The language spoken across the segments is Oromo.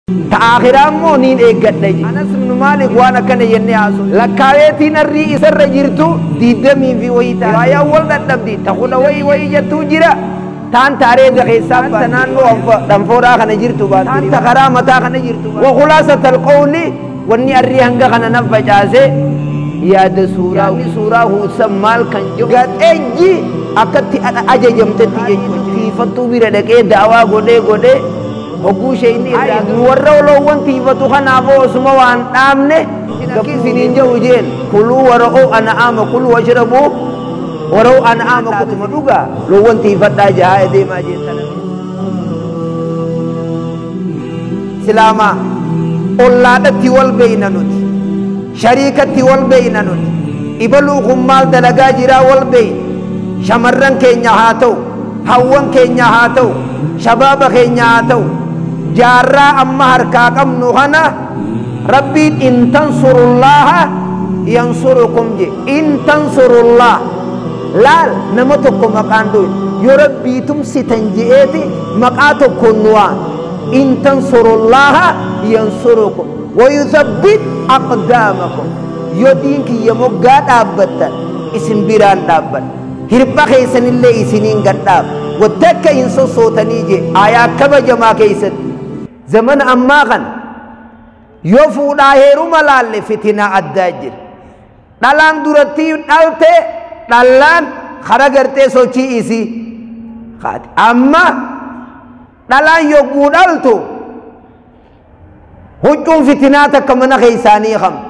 Ta akhiraa immoo niin eeggadha je. Anas ibnu Maalik waan akkana jennee haasu. Lakkaaweetiin arrii isarra jirtu diidamii fi wayii taate. Riwaayaan wal dhadhabdi. Ta kudha wayii wayii jettuu jira. Taan taareeda keessaa baate. Naannoo dhanfooraa kana jirtu baate. Taan ta karaa mataa kana jirtu baate. Wakulaasa qawli wanni arrii hanga kana na facaase yaada suuraa. Yaadni suuraa huusan maal kan jedhu. Gaxeejji akkatti ajajamtetti jechuudha. Tiifattuu bira dhaqee da'awaa godhee godhee hogguu ishee inni irraa warra oloowwan tiifatu kanaafoo osuma waan dhaabne akki isiniin jedhu jeen kuluu wara'oo ana'aama kuluu washrabuu wara'oo ana'aama kutuma dhugaa loowwan tiifadhaa jahaa deemaa jeen tana. Islaamaa ollaadhatti wal beeyna nuti shariikatti wal beeyna nuti ibaluu kun maal dalagaa jiraa wal beeyna shamarran keenya haa ta'u hawwan keenya haa ta'u shabaaba keenya haa ta'u jaarraa amma harkaa qabnu kana rabbiin in tansurullaha yansurukum je in tansurullah laal nama tokko maqaan dhuyin yoo rabbii tumsitan je'eeti maqaa tokkoon nu waan in tansurullaha yansurukum wayuthabbit aqdaamakum yoo diin kiyya moggaa dhaabbattan isin biraan dhaabbanna hirpha keessanillee isiniin gad dhaaba wattakka hin sossootanii je aayaa kabajamaa keessatti zamana ammaa kana yoo fuudhaa heeruma laalle fitinaa addaa jira dhalaan duratti dhalte dhallaan kara gartee sochii isii kaate amma dhalaan yogguu dhaltu huccuun fitinaa takka mana keessaanii qabdu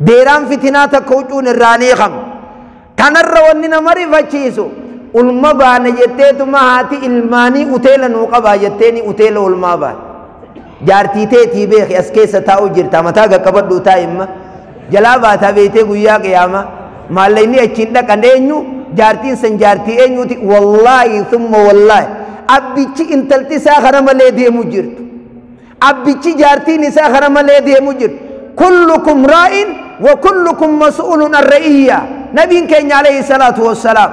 deeraan fitinaa takka huccuun irraanii qabdu kanarra wanni nama rifachiisu ulma baana jetteetuma haati ilmaanii uteela nuu qabaa jetteeni uteela ulmaa baana jaartii teetii beeki as keessa taa'u jirta mataa qaqqabadhu taa'imma jalaa baataa beeytee guyyaa qiyaamaa maallayni achiin dhaqan eenyu jaartiin san jaartii eenyuti wallaahi thumma wallaahi abbichi intalti isaa kana malee deemu jirtu abbichi jaartiin isaa kana malee deemu jirtu kullukum raa'in wa kullukum mas'uulun an ra'iyya nabiin keenya alayhi salaatu wassalaam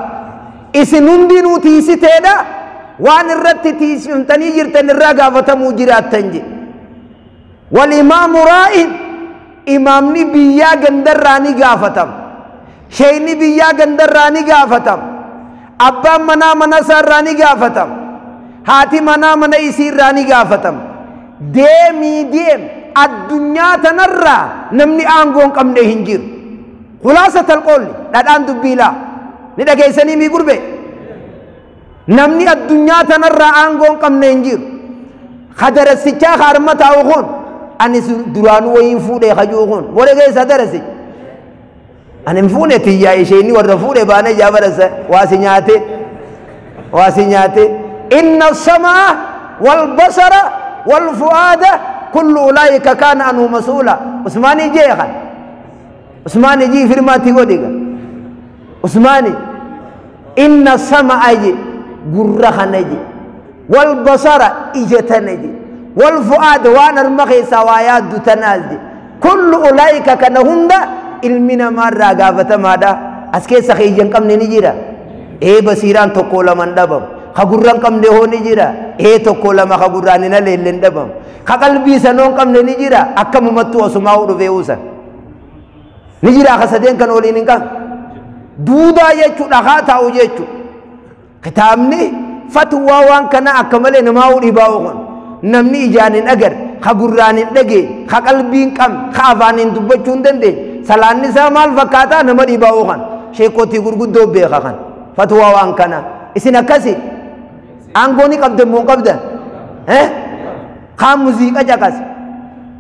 isin hundinuu tiisiteedha waan irratti tiisifamtanii jirtan irraa gaafatamuu jiraattan je walimaamu raa'in imaamni biyyaa gandarraa ni gaafatama sheeyni biyyaa gandarraa ni gaafatama abbaan manaa mana isaarraa ni gaafatama haati manaa mana isiirraa ni gaafatama deemii deem addunyaa tanarraa namni aangoo hin qabne hin jiru khulaasa talqoolli dhadhaan dubbiilaa ni dhageessanii mii gurbe namni addunyaa tanarraa aangoo hin qabne hin jiru kadarasichaa kaarma taa'u kun ani duraanuu wayiin fuudhee kajuu kun wala keessa darasi ani hin fuune tiyyaa isheenni warra fuudhe baane ijaa barasa waasi nyaate waasi nyaate inna samaa walbasara walfu'aada kullu ulaa'ika kaana anhu mas'uula usmaanii jeekan usmaanii jii firmaatti godhiga usmaanii inna sama'a je gurra kana je walbasara ija tana je walfu'aada waan arma keessaa waa yaaddu tanaas je kullu ulaa'ika kana hunda ilmi namaarraa gaafatamaadha as keessa ka ija hin qabne ni jira ee basiiraan tokko lama hin dhabamu ka gurra hin qabne hoo ni jira ee tokko lama ka gurraan hin aleelle hin dhabamu ka qalbii sanoo hin qabne ni jira akkamumattuu osumaa dhufee uusan ni jira ka sadeen kan waliin hin qabne duudaa jechuu dhakaa taa'u jechuu kitaabni fatwaa waan kana akka malee namaa dhibaa'u kun namni ijaan hin agarre ka gurraan hin dhageenye ka qalbii hin qabne ka afaan hin dubbachuu hin dandeenye salaanni isaa maal fakkaataa nama dhibaa'u kan sheekotii gurguddoo beeka kan fatwaa waan kana isin akkasi aangoo ni qabdan moo hin qabdan kaan muziiqa caqase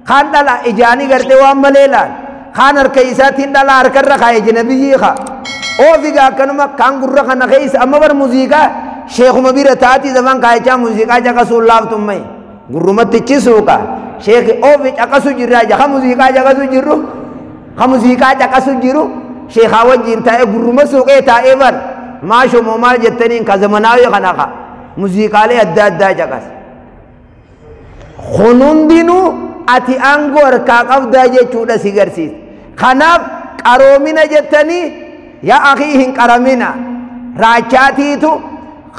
kaan dhala ijaanii gartee waan malee laal kaan harka isaatiin dhala harkarra kaa'e jinabiyyii kaa oofiga akkanuma kaan gurra kana keessa amma bar muziiqaa sheekuma bira taati zafan kaayichaa muziiqaa caqasuun laaftummai gurrumatti chisuuqa sheeki oofi caqasu jirraa ja ka muziiqaa caqasu jirru ka muziiqaa caqasu jiru sheekaa wajjiin taa'ee gurruma suuqee taa'ee bar maashomoo maal jettaniin ka zamanaawi kana ka muziiqaalee adda addaa caqas kun hundinuu ati aangoo harkaa qabdaa jechuudha si garsiisa kanaaf qaroomina jettanii yaa akii hin qaramina raachaatiitu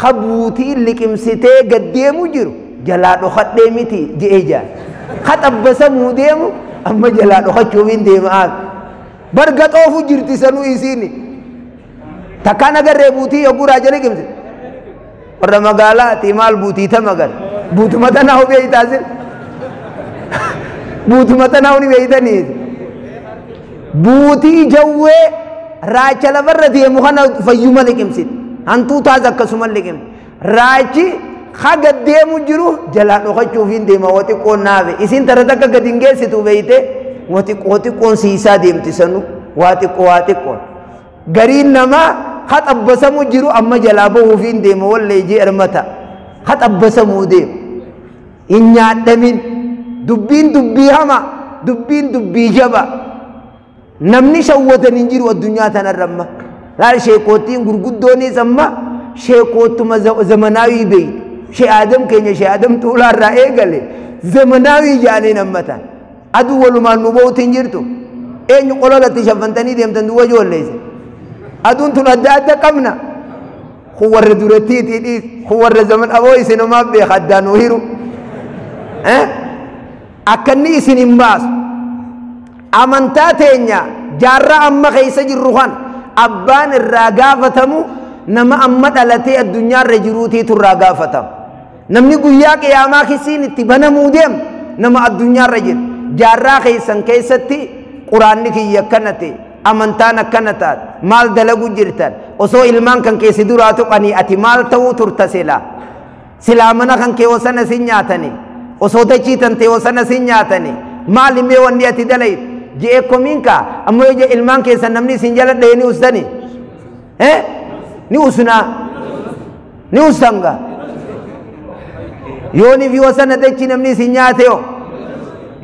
kabuutii liqimsitee gad deemu jiru jalaa dhokadhee miti je'ee jaa kaxabbasamuu deemu amma jalaa dhokachuufiin deema barga xoofu jirti sanuu isiini takkaan agarree buutii yogguu raaja liqimse warra magaalaati maal buutii tama gar buutuma tanaa beeytaasin buutuma tanaa ni beeytanii buutii jawwee raacha lafarra deemu kana fayyuma liqimsiti hantuutaas akkasuma liqimsi raachi haga deemu jiru jalaa dhokachuufiin deema waa xiqqoon naafe isin tara takka gadi hin geessitu beeyte waa xiqqoon siisaa deemti sanu waa xiqqoo waa xiqqoon gariin namaa haxabbasamu jiru amma jalaa bahuufiin deema wallee jee ermata haxabbasamuu deema hin nyaadhamin dubbiin dubbii hama dubbiin dubbii jaba namni shawwatan hin jiru addunyaa tanarra amma laal sheekootiin gurguddoonis amma sheekootuma zamanaawii beeytu shee aadam keenya shee aadam tuulaarraa eegale zamanaawii jedhanii ammatan aduu walumaan nu ba'uutti hin jirtu eenyu qololatti shaffantanii deemtan duwwa ijoolleesse aduun tun adda adda qabna kun warra durattiitii dhiis kun warra zaman aboo isinumaa beeka addaan nu hiru akka inni isin hin baasu amantaa teenya jaarraa amma keessa jirru kan abbaan irraa gaafatamu nama amma dhalatee addunyaarra jiruutiitu irraa gaafatamu namni guyyaa qiyaamaa kisiin itti banamuu deemu nama addunyaarra jiru jaarraa keessan keessatti quraanni kiyya akkana ta'e amantaan akkana taate maal dalagu jirtan osoo ilmaan kan keessi duraa tuqanii ati maal ta'uu turta silaa silaa mana kan kee osana sin nyaatanii osoo dachii tan ta'e osana sin nyaatanii maal himee wanni ati dalaytu je'ee komiin kaa ammoo yoo jee ilmaan keessan namni isin jala dhahee ni ustanii ni usnaa ni ustan gaa yoonii fi wasana dachii namni isin nyaate yoo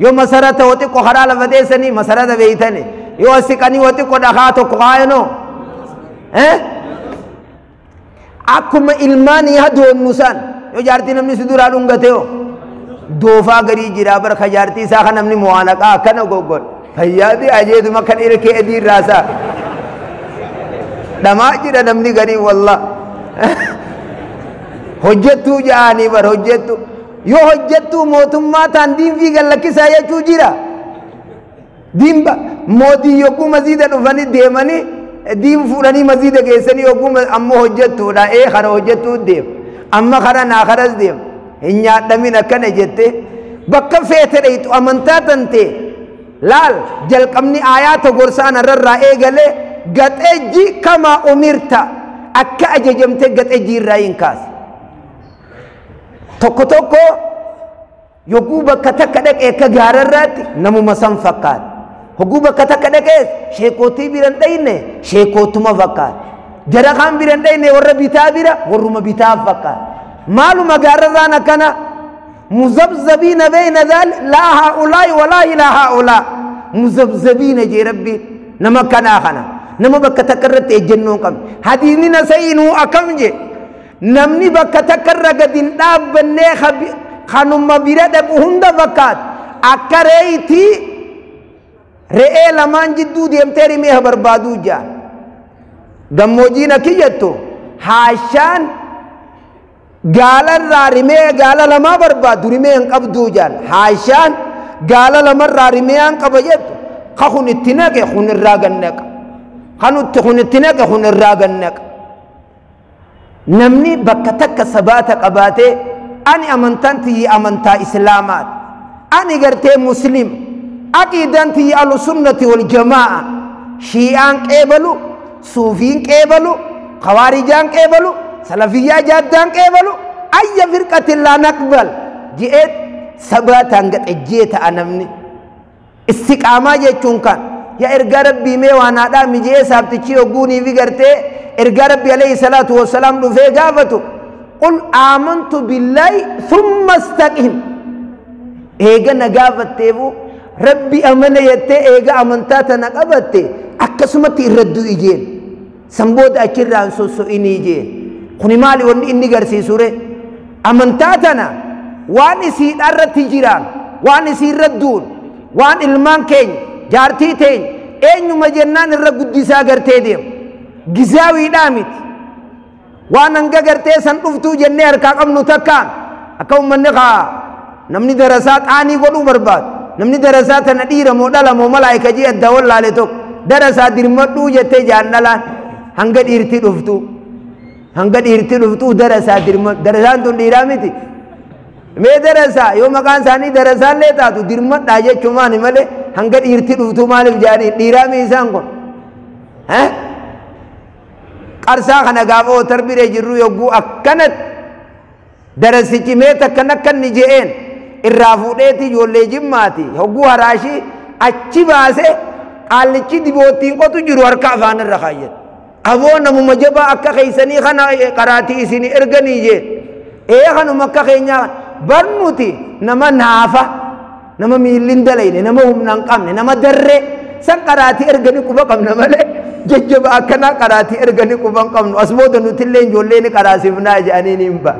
yoo masarata woo xiqqoo karaa lafa teessanii masarata beeytanii yoo as siqanii woo xiqqoo dhakaa tokko kaayanoo akkuma ilmaanii hadoonnu san yoo jaartii namni si duraa dhungate yoo doofaa garii jira barka jaartii isaa kan namni mo'anaqaa akkana goggodha fayyaadii ajeetuma kan ilkee adii irraa isaa dhamaa jira namni garii wallaa hojjettuu ja'anii bar hojjettu yoo hojjettuu mootummaa taan diinfii gallakkisaa jechuu jira diinba mootii yogguu maziida dhufanii deemanii diin fuudhanii maziida geessanii yogguu ammoo hojjettuudha ee kana hojjettuu deema amma kana naa kanas deema hin nyaadhamin akkana jette bakka feete dheyxu amantaa tantee laal jalqabni aayaata gorsaan irraa eegalee gaxeejji kama umirta akka ajajamte gaxeejji irraa hin kaase tokko tokko yogguu bakka takka dhaqee akka gaararraatti namuma san fakkaata hogguu bakka takka dhaqee sheekootii biran dhayne sheekootuma fakkaata jara kaan biran dhayne warra bitaa bira warruma bitaa fakkaata maaluma gaararraan akkana muzabzabiina bayna dhalik laa haa'ulaa'i walaa ilaa haa'ulaa muzabzabiina jee rabbiin nama kanaa kana nama bakka takka irratti ejjennoo hin qabne hadiisni nasa'inuu akkam jee namni bakka takka irra gadi hin dhaabbannee kanuma bira dhaqu hunda fakkaata akka reeyitii re'ee lamaan jidduu deemtee rimee barbaaduu jaa gammoojjiin akki jettu haashaan gaalarraa rimee gaala lamaa barbaaddu rimee hin qabduu jaan haashaan gaala lamarraa rimee hin qaba jettu ka kun itti naqe kun irraa gannaqa kanutti kun itti naqe kun irraa gannaqa namni bakka takka sabaata qabaatee ani amantaan tiyyi amantaa islaamaati ani gartee muslim aqiidaan tiyyi ahlusunnati wal jamaa'a shii'aan qeebalu suufiin qeebalu khawaarijaan qeebalu salafiyyaa jaaddaan qeebalu ayya firqatin laa naqbal je'eet sabaataan gaxejjee ta'a namni istiqaamaa jechuun kan yaa ergaa rabbii mee waan haadhaa mijee saabtichi hogguunii fi gartee ergaa rabbii alayhi salaatu wassalaam dhufee gaafatu qul aamantu billaahi thumma istaqim eega na gaafatteefu rabbi amana jettee eega amantaa tana qabatte akkasumatti irra du'i jeen san booda achirraan sosso'inii jeen kuni maali wanni inni garsiisure amantaa tana waan isiidha irratti jiraan waan isii irra duun waan ilmaan keenya jaartii teenya eenyuma jennaan irra guddisaa gartee deemu gizaawiidhaa miti waan hanga gartee san dhuftuu jennee harkaa qabnu takkaan Akka ummanni kaa namni darasaa xaanii godhuu barbaadu. Namni darasaa tana dhiira moo dhala moo malaayika jee adda wallaale tokko darasaa dirmadhuu jettee jaan dhalaan hanga dhiirti dhuftu. Hanga dhiirti dhuftu darasaa dirmadhu. Darasaan tun dhiiraa miti. Mee darasaa yoo maqaan isaanii darasaallee taatu dirmadhaa jechumaani malee hanga dhiirti dhuftu maaliif jaanii dhiiraa mi isaan kun? Qarsaa kana gaafa otar biree jirru yogguu akkanatti darasichi mee takkan akkanni je'een irraa fuudheeti ijoollee jimmaati hogguu haraashii achi baase qaallichi diboottiin qotu jiru harka afaan irra kaayyate. Aboo namuma jabaa akka keeysanii kana qaraatii isinii erganii jeen. Ee kanuma akka keenyaa bar nuti nama naafa nama miilli hin dalayne nama humna hin qabne nama darree san qaraatii erganii quba qabna malee jajjaba akkanaa qaraatii erganii quba hin qabnu as booda nutillee ijoollee ni qaraasifnaa jedhanii ni hin ba'a.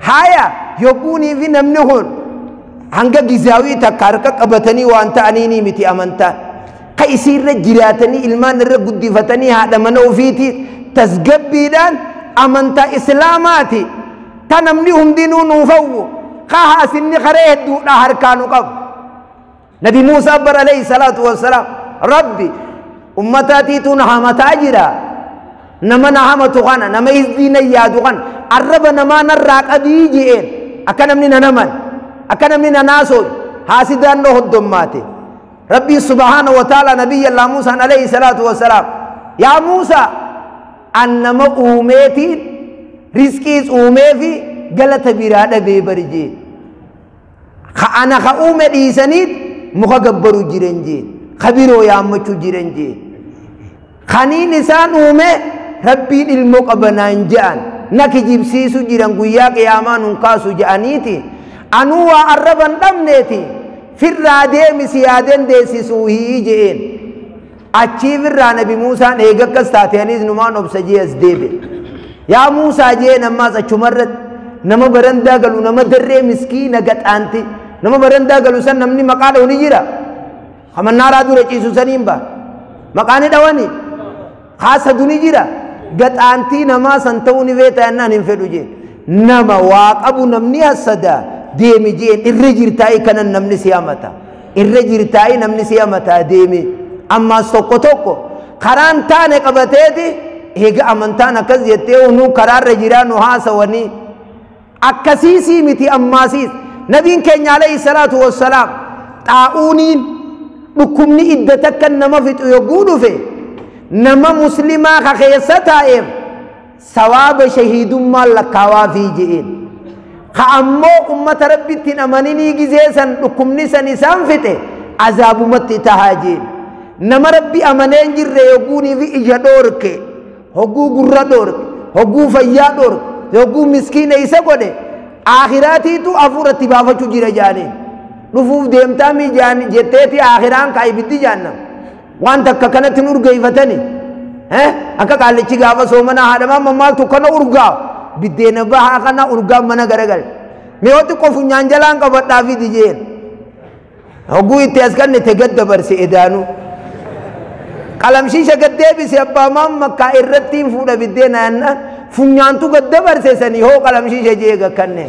Haya yogguunii fi namni kun hanga gizaawii takka harka qabatanii waan ta'anii ni miti amantaan. Ka isiirra jiraatanii ilmaan irra guddifatanii haadha mana ofiitii tasgabbiidhaan amantaa islaamaati. Ta namni hundinuu nuuf hawwu ka haasinni karee hedduudha harkaa nu qabu. Nabi Muusaa bar alayhi salaatu wassalaam Rabbi ummataatiitu na hamataa jira. Nama na hamatu kana nama hizbii na yaadu kana arraba namaa narraa qabii je'een akka namni na naman akka namni na naasoo haasidaan na hoddommaate. Rabbi subhaanahu wa ta'ala nabiyya Allah Muusaan alayhi salaatu wassalaam yaa Muusaa an nama uumeetiin rizqiis uumee fi galata biraa dhabee bari jeen. Ka ana ka uume dhiisaniit muka gabbaruu jiran jeen. Ka biroo yaammachuu jiran jeen. Kaniin isaan uume Rabbiin ilmoo qabanaan je'an na kijibsiisu jiran guyyaa qiyaamaa nun kaasu je'aniiti. Anuu waa arraban dhabneeti firraa deemi si yaa dandeessisuu hii je'een. Achii firraa Nabi Muusaan eega akkas taate anis numaan obsa jee as deebi'e. Yaa Muusaa jeen ammaas achumarratti nama barandaa galu nama darree miskiina gaxaanti nama barandaa galu san namni maqaa dha'u ni jira. Hamannaaraa dura ciisu saniin ba'a. Maqaa ni dhawani. Haasadu ni jira. Gaxaantii namaa san ta'uu ni feeta jennaan hin fedhu jeen. Nama waa qabu namni hassadaa deemi jeen irra jirtaa'ii kanan namni si hamata. Irra jirtaa'ii namni si hamataa deemi. Ammaas tokko tokko karaan taane qabateeti eega amantaan akkas jettee nu karaarra jiraa nu haasawanii akkasiisii miti ammaasiis. Nabiin keenya alayhi salaatu wassalaam xaa'uuniin dhukkubni idda takka nama fixu yogguu dhufe nama muslimaa ka keessa taa'eef sawaaba shahiidummaan lakkaawaa fi je'een. Ka ammoo ummata rabbitti hin amaninii gizee san dhukkubni san isaan fixe azaabumatti tahaa jeen. Nama rabbi amanee hin jirre yogguunii fi ija dhoorke hogguu gurra dhoorke hogguu fayyaa dhoorke yogguu miskiina isa godhe aakhiraatiitu hafuuratti baafachuu jira jaaniin. Dhufuuf deemtaa mi jaani jetteeti aakhiraan kaa ibiddi jaannam. Waan takka kanatti hin urgeeffatani. Akka qaallichi gaafa soomanaa haadha maamma maaltu kana urgaa biddeena bahaa kana urgaa mana garagale. Mee yoo xiqqoo funyaan jalaan qabadhaa fidi jeen. Hogguu itti as kennite gad dabarse edaanuu. Qalamshiisha gad deebise abbaa maamma kaa irratti hin fuudha biddeena jennaan funyaantu gad dabarse sanii hoo qalamshiisha jee gakkanne.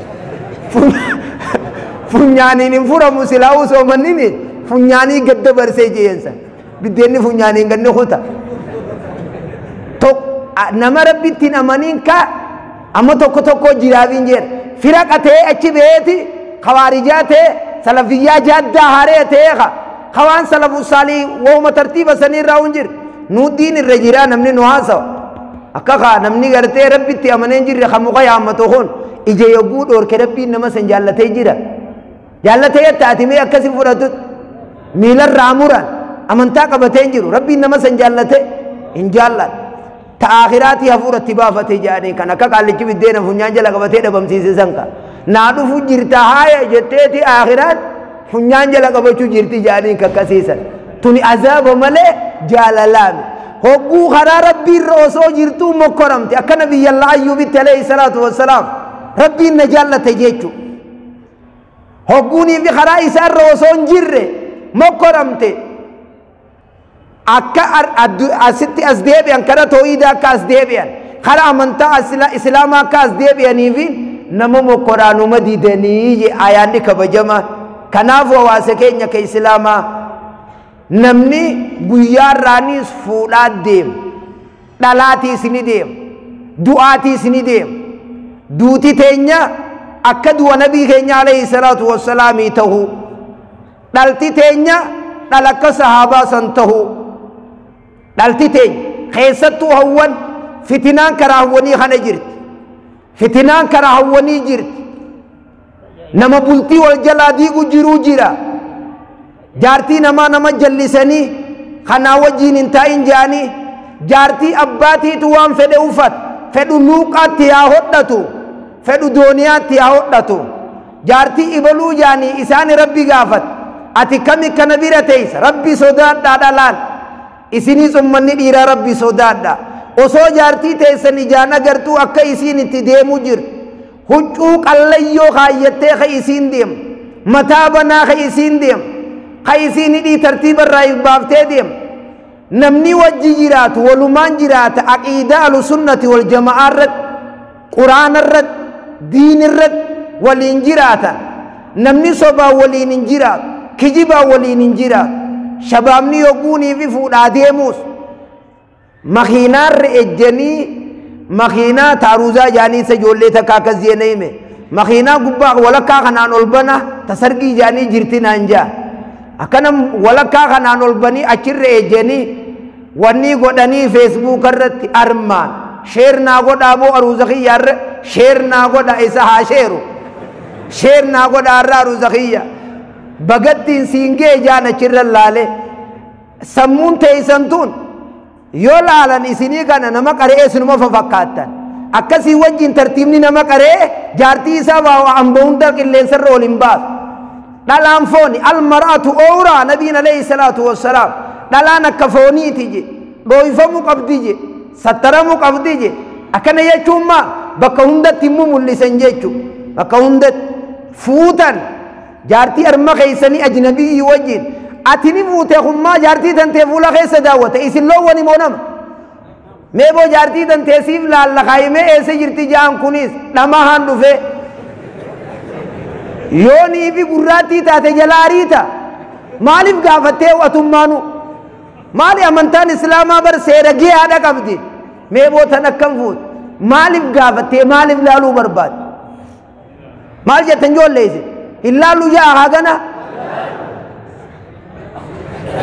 Funyaaniin hin furamu silaa'uu soomannini funyaanii gad dabarsee jeensa. Biddeenni funyaaniin ganni kuta. Nama rabbitti hin amaniin ka amma tokko tokko jiraafiin jeen. Firaqa ta'ee achi beeti khawaarijaa ta'ee salafiyyaa jaaddaa haree ta'ee ka kawaan salafu saalii wooma tartiiba sanii irraa hin jirre. Nu diin irra jiraa namni nu haasawa. Akka kaa namni gartee rabbitti amanee hin jirre kan muka yaammatu kun ija yogguu dhoorke rabbiin nama san jaallatee jira. Jaallatee jetta ati mee akkasi fudhatu miilarraa muran amantaa qabatee hin jiru rabbiin nama san jaallatee hin jaalladhu. Ta aakhiraatii hafuuratti baafatee jedhanii kan akka qaallichi biddeena funyaan jala qabatee dhabamsiise san ka. Naa dhufu jirta haaya jetteeti aakhiraan funyaan jala qabachuu jirti jedhanii kakkasiisan. Tuni azaaba malee jaalalaami. Hogguu karaa rabbii irra osoo jirtuu mokkoramte akka nabiyyallaa Ayyuubitti alayhi salaatu wassalaam rabbiin na jaallate jechuudha. Hogguunii fi karaa isaa irra osoo hin jirre mokkoramte akka asitti as deebi'an kara tooyidaa akka as deebi'an kara amantaa islaamaa akka as deebi'anii fi nama mokkoraanuma didanii ayaanni kabajama. Kanaaf hawaasa keenya ka Islaamaa namni guyyaa irraaniis fuudhaa deema, dhalaatiis ni deema, du'aatiis ni deema. Duuti teenya akka du'a nabii keenya alayhi salaatu wassalaamii ta'uu, dhalti teenya dhala akka sahaabaa san ta'uu. Dhalti teenya keessattuu hawwan fitinaan karaa hawwanii kana jirti, fitinaan karaa hawwanii jirti. Nama bultii wal jalaa diigu jiruu jira. Jaartii namaa nama jallisanii kanaa wajjiin hin taa'in jedhanii jaartii abbaatiitu waan fedhe uffata, fedhu luuqaatti haa hodhatu, fedhu dooniyaatti haa hodhatu. Jaartii ibaluu jaanii isaan rabbi gaafata, ati kami kana bira teessa? Rabbi sodaadhaa dhalaan isiniis ummanni dhiiraa rabbi sodaadhaa. Osoo jaartii teessan ijaan agartuu akka isiin itti deemuu jirtu, huccuu qallayyoo kaayyattee ka isiin deemu, mataa banaa ka isiin deemu, ka isiin hidhii tartiiba irraa baaftee deemu. Namni wajji jiraatu walumaan jiraata aqiidaa ahlusunnati wal jama'aa irratti, quraana irratti, diin irratti waliin jiraatan. Namni sobaa waliin hin jiraatu, kijibaa waliin hin jiraatu. Shabaabni yogguunii fi fuudhaa deemuus makiinaarra ejjanii makiinaa taaruuzaa jaanii isa ijoollee takka akkas jeena hime makiinaa gubbaa walakkaa kanaan ol bana tasargii jaanii jirti naan jaa. Akkana walakkaa kanaan ol banii achirra ejjanii wanni godhanii feesbuuka irratti armaan sheer naa godhaa boo aruuza kiyyaarra sheer naa godha isa haa sheeru sheer naa godha arra aruuza kiyya bagattiin siingee jaan achirra laale. Sammuun teessan tun yoo laalan isinii kana nama qaree isinuma fafakkaattan. Akkasii wajjin tartiibni nama qaree jaartii isaa waa hamba hunda qilleensarra ol hin baasu. Dhalaan fooni almar'atu owraa nabiin alayhi salaatu wassalaam dhalaan akka fooniiti je, dhooyfamuu qabdi je, sattaramuu qabdi je. Akkana jechuun maa bakka hundatti immoo mul'isan jechuu. Bakka hundatti fuutan jaartii arma keessanii ajnabiyyi wajjin ati ni fuute hummaa jaartii tantee fuula keessa daawwate isin loowwan himoo nama mee boo jaartii tantee siif laalla kaayimee eessa jirti jaan kunis dhamahaan dhufe yoo niifi gurraattii taate jalaa ariita. Maaliif gaafattee atummaanu? Maali amantaan islaamaa bar seera gahaadha qabdi. Mee boo tan akkam fuute maaliif gaafattee maaliif laaluu barbaadde? Maal jettan ijoollee isin hin laallu yaa hagana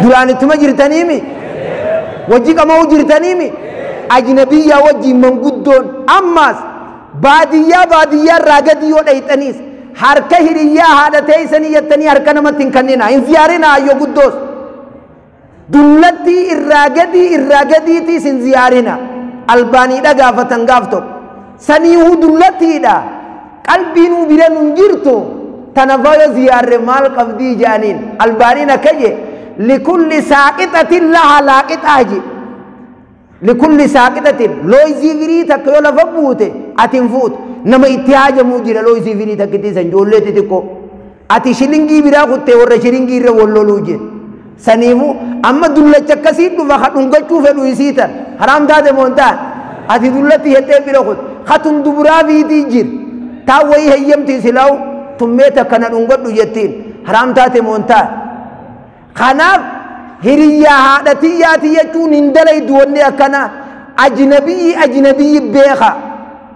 duraan ittuma jirtaniimi wajji qama'uu jirtaniimi ajnabiyyaa wajjiin manguddoon ammaas baadiyyaa baadiyyaa irraa gadi yoo dhayxaniis harka hiriyyaa haadha teessanii jettanii harka namatti hin kenninaa, hin ziyaarinaa ayyoo guddoos dullattii irraa gadii irraa gadiitiis hin ziyaarinaa. Albaaniidha gaafatan gaaf tokko saniihuu dullattiidha qalbiinuu bira nun jirtu tana fayo ziyaarre maal qabdii jedhaniin. Albaaniin akka je likulli saaqixatin laha laaqixaa je, likulli saaqixatin looyzii firii takka yoo lafa buute ati hin fuutu. Nama itti haajamuu jira looyzii firii takkitti isan ijoollee xixiqqoo ati shilingii biraa kuttee warra shilingii irra wal loluu jira. Saniifuu amma dullacha akkasii dhufa ka dhungachuu fedhu isii tan haraam taate moo hin taane ati dullatti jettee bira kutte katun duburaa fiitii jira taa wayii heeyyamti silaa'u tummee takka na dhungadhu jettiin haraam taate moo hin taane. Kanaaf hiriyyaa haadha tiyyaati jechuun hin dalaydu wanni akkana. Ajnabiyyi ajnabiyyi beeka,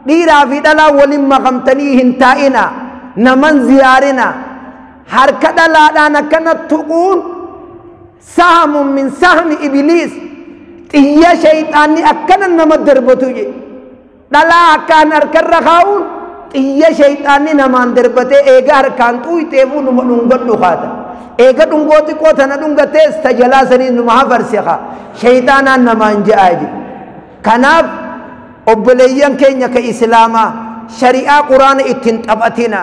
dhiiraa fi dhalaa waliin makamtanii hin taa'ina, naman ziyaarina. Harka dhalaadhaan akkana tuquun sahamun min sahmi ibiliis xiyya shayxaanni akkana nama darbatu je. Dhalaa akkaan harkarra kaa'uun xiyya shayxaanni namaan darbatee eega harkaan xuuyxeefuu numa dhungadhu kaata. Eega dhungoo xiqqoo tana dhungatees tajalaa saniis numa hafarse kaa shayxaanaan namaan je'aa je. Kanaaf obboleeyyan keenya ka islaamaa shari'aa quraana ittiin taphatina.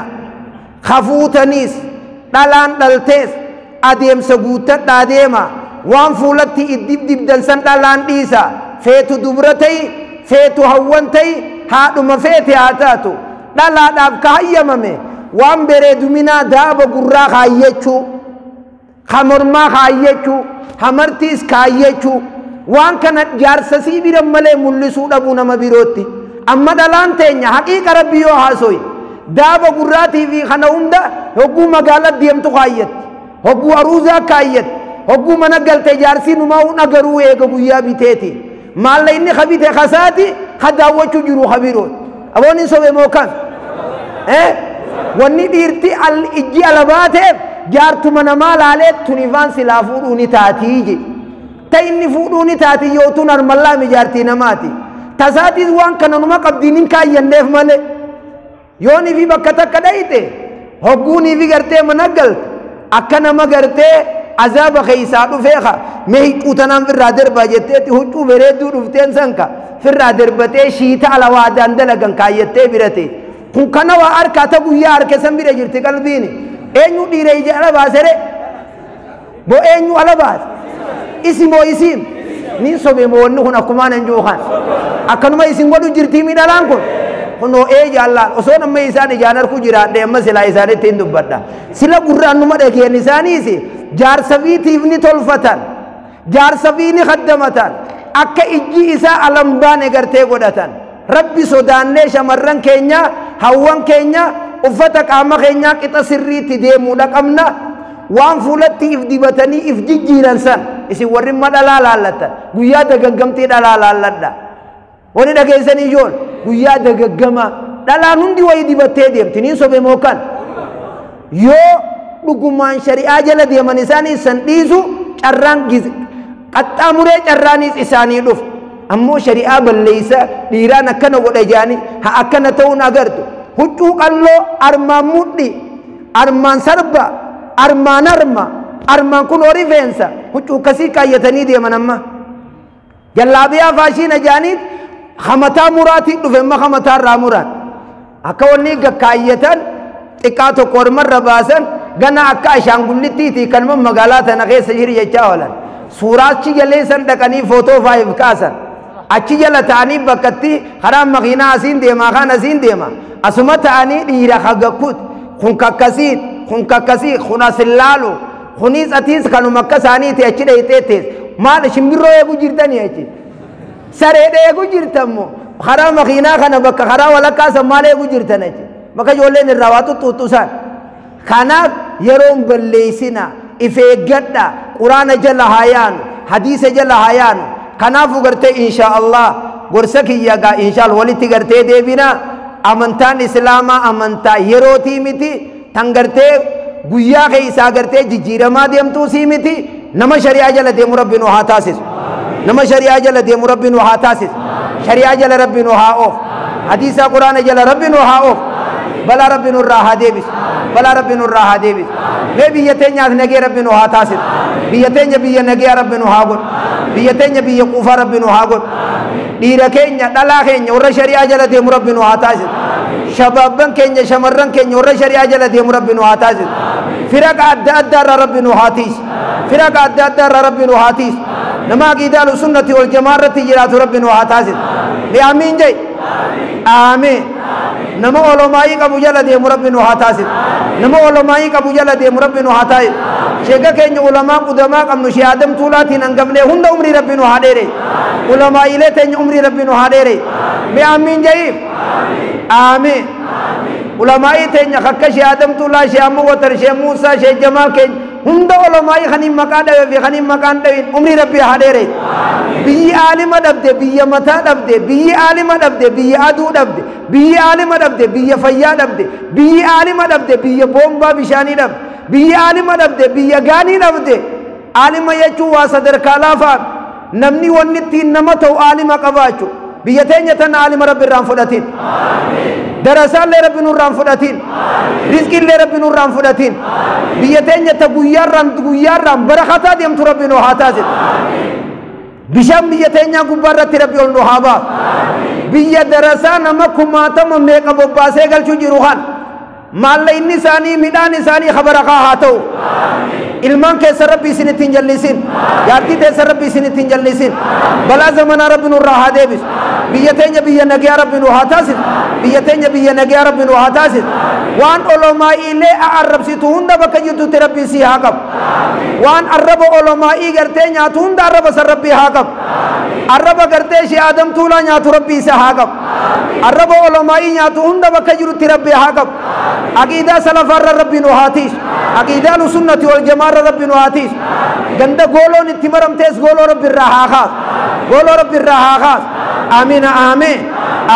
Kafuutaniis dhalaan dhaltees adeemsa guuttadhaa deema. Waan fuulatti iddib dibdan san dhalaan dhiisa. Feetu dubra ta'i, feetu hawwan ta'i, haadhuma feete haa taatu. Dhalaadhaaf ka hayyamame waan bareeduminaa daaba gurraa kaayyachuu, ka mormaa kaayyachuu, hamartiis kaayyachuu, waan kana jaarsasii bira malee mul'isuu dhabuu nama birootti. Amma dhalaan teenya haqiiqa rabbi yoo haasoyi Daaba gurraatii fi kana hunda hogguu magaalaa deemtu kaayyatti. Hogguu aruuzaa kaayyatti. Hogguu mana galte jaarsi numaa hun agaruu eega guyyaa biteeti. Maalla inni kabite kasaati ka daawwachuu jiru kabirooti. Aboon hin sobe moo kam? Wanni dhiirti ijji ala baateef jaartuma namaa laalee tunifaan silaa fuudhuu ni taatii je. Ta inni fuudhuu ni taati yoo tun harmallaa mijaartii namaati. Tasaatis waan kana numa qabdiin hin kaayyanneef malee. Yoonii fi bakka takka dhayite hogguunii fi gartee mana galte akka nama gartee azaaba keessaa dhufee ka mee hiccuu tanaan firraa darbaa jetteetti huccuu bareedduu dhufteen san ka firraa darbatee shiita ala waadaan dalagan kaayyattee birate. Kun kana waa harkaa ta guyyaa harka san bira jirti qalbiini. Eenyu dhiira ija ala baasere? Boo eenyu ala baase? Isi moo isiin? Niin sobe moo wanni kun akkumaan hin juukan. Akkanuma isin godhu jirtii miidhalaan kun. Kunoo ee jaallaan osoo nama isaan ijaan harku jiraadhe amma silaa isaanitti hin dubbadha. Sila gurraan numa dhageen isaaniis jaarsa fiitiif ni tolfatan. Jaarsa fii ni kaddamatan. Akka ijji isaa alan baane gartee godhatan. Rabbi sodaannee shamarran keenya hawwan keenya uffata qaama keenyaa qixa sirriitti deemuudha qabna. Waan fuulatti if dibatanii if jijjiiran san isin warri dhalaa laallatan guyyaa dagaggamtii dhalaa laalladha. Wani dhageessanii ijool guyyaa dagaggama dhalaan hundi wayii dibattee deemti niin sobe moo kan yoo dhugumaan shari'aa jala deeman isaanii san dhiisu carraan qaxxaamuree carraanis isaanii dhufu. Ammoo shari'aa balleeysa dhiiraan akkana godha jaanii haa akkana ta'uun agartu. Huccuu qalloo armaan mudhi armaan sarba armaan harma armaan kun rifeensa huccuu akkasii kaayyatanii deeman amma. Jallaabiyaa faashiina jaaniit hamataa muraatiin dhufe amma hamataa irraa muraan. Akka wanni gakkaayyatan xiqqaa tokko ormarra baasan gana akka ashaangullittiiti kanuma magaalaa tana keessa jiru jechaa oolan. Suuraa achi jalee san dhaqanii footoo faayiif kaasan. Achi jala ta'anii bakkatti karaa makiinaa asiin deema kaan asiin deema. Asuma ta'anii dhiira hagakkut kun kakkasii kun kakkasii kun asin laalu kunis atiis kanuma akka isaaniiti achi dhayitee tees. Maal shimbirroo eeguu jirtanii achi? Saree eeguu jirtammoo karaa makiinaa kana bakka karaa walakkaa san maal eeguu jirtan achi? Bakka ijoolleen irraa waa xuxuuxusan. Kanaaf yeroon balleessina if eeggadha quraana jala haa yaanu hadiisa jala haa yaanu. Kanaafuu gartee insha Allah gorsa kiyya gaa insha Allah walitti gartee deebina. Amantaan islaamaa amantaa yerootii miti tan gartee guyyaa keessaa gartee jijjiiramaa deemtuu sii miti. Nama shari'aa jala deemu rabbi nu haa taasisu. Nama shari'aa jala deemu rabbi nu haa taasisu. Shari'aa jala rabbi nu haa oofu. Hadiisa quraana jala rabbi nu haa oofu. Balaa rabbi nurraa haa deebisu. Balaa rabbi nurraa haa deebisu. Mee biyya teenyaaf nagee rabbi nu haa taasisu. Biyya teenya biyya nagee rabbi nu haa godhu. Biyya teenya biyya quufaa rabbi nu haa godhu. Dhiira keenya dhalaa keenya warra shari'aa jala deemu rabbi nu haa taasisu. Shabaabban keenya shamarran keenya warra shari'aa jala deemu rabbi nu haa taasisu. Firaqa adda addaa irraa rabbi nu haa tiisu. Firaqa adda addaa irraa rabbi nu haa tiisu. Nama aqiidaa sunnati wal jamaa irratti jiraatu rabbi nu haa taasisu. Mee amiin jee? Amiin. Nama olomaayii qabu jala deemu rabbi nu haa taasisu. Nama olomaayii qabu jala deemu rabbi nu haa taasisu. Sheeka keenya ulamaa qudamaa qabnu shee Adam Tuulaatiin hangafnee hunda umrii rabbi nu haa dheere. Ulamaayilee teenya umrii rabbi nu haa dheere. Mee amiin je'iif? Amiin. Ulamaayii teenya akka shee Adam Tuulaa, shee Amma Watar, shee Muusaa, shee Jamaal keenya hunda ulamaayii kaniin maqaa dhawee fi kaniin maqaan dhawin umrii rabbi haa dheere. Biyyi aalima dhabde, biyya mataa dhabde, biyyi aalima dhabde, biyya aduu dhabde, biyyi aalima dhabde, biyya fayyaa dhabde, biyyi aalima dhabde, biyya boombaa bishaanii dhabde, biyyi aalima dhabde, biyya gaanii dhabde. Aalima jechuun waa sadarkaa laafaa namni wanni ittiin nama ta'u aalima qabaachuu. Biyya teenya tana aalima rabbi irraan fudhatin. Darasaallee rabbi nurraan fudhatin. Rizqiillee rabbi nurraan fudhatin. Biyya teenya ta guyyaarraan barakataa deemtu rabbi nu haa taasisu. Bishaan biyya teenyaa gubbaa irratti rabbi ol nu haa baasu. Biyya darasaa nama kumaatama meeqa bobbaasee galchuu jiru kan maallaqni isaanii midhaan isaanii barakaa haa ta'u. Ilmaan keessa rabbi isin ittiin jallisin. Jaartii teessa rabbi isin ittiin jallisin. Balaa zamanaa rabbi nurraa haa deebisu. Biyya teenya biyya nagayaa Rabbi nu haa taasisu. Biyya teenya biyya nagayaa Rabbi nu haa taasisu. Waan olomaa'iilee arrabsitu hunda bakka jirtutti Rabbi sii haa qabu. Waan arraba olomaa'ii gartee nyaatu hunda arraba san Rabbi haa qabu. Arraba gartee shee Aadam Tuulaa nyaatu Rabbi isa haa qabu. Arraba olomaa'ii nyaatu hunda bakka jirutti Rabbi haa qabu. Aqiidaa salafaarra Rabbi nu haa tiisu. Aqiidaa sunnati wal jamaarra Rabbi nu haa tiisu. Ganda gooloon itti maramtees gooloo Rabbi irraa haa kaasu. Gooloo Rabbi irraa haa kaasu. Amina amiin.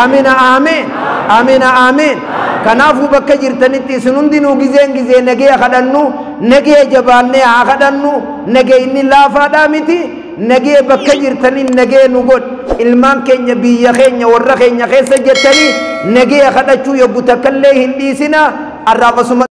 Amina amiin. Amina amiin. Kanaafuu bakka jirtanitti isin hundinuu gizeen gizee nagaya kadhannu, nagaya jabaannee haa kadhannu. Nagayni laafaadhaa miti. Nagaya bakka jirtaniin nagaya nu godh. Ilmaan keenya biyya keenya warra keenya keessa jettanii nagaya kadhachuu yoggu takkallee hin dhiisinaa. Arraafasuma.